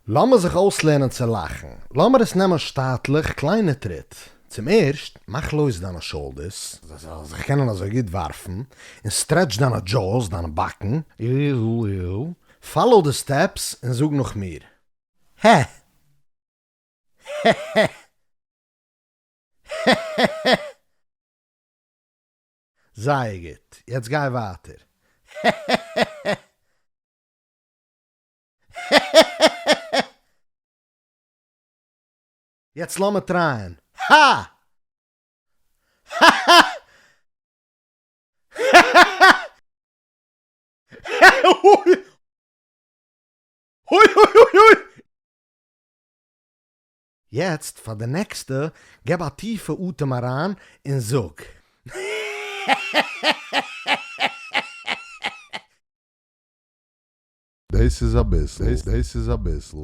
לאמיר זיך אויסלערנען צו לאכן. לאמיר עס נעמען שטאטליך, קליינע טריט. צום ערשט, מאך לויז דיינע shoulders, זיי זאלן זיך קענען אזוי גוט ווארפן, און stretch דיינע jaws, דיינע באקן. Follow די steps און זאג נאך מיר. הע! הע הע! הע זייער גוט. יעצט גיי ווייטער. הע הע יעצט לאמיר טרייען. הא! הא יעצט פאר די נעקסטע, געב א טיפע אטעם אריין און זאג. דאס איז אביסל, דאס איז אביסל.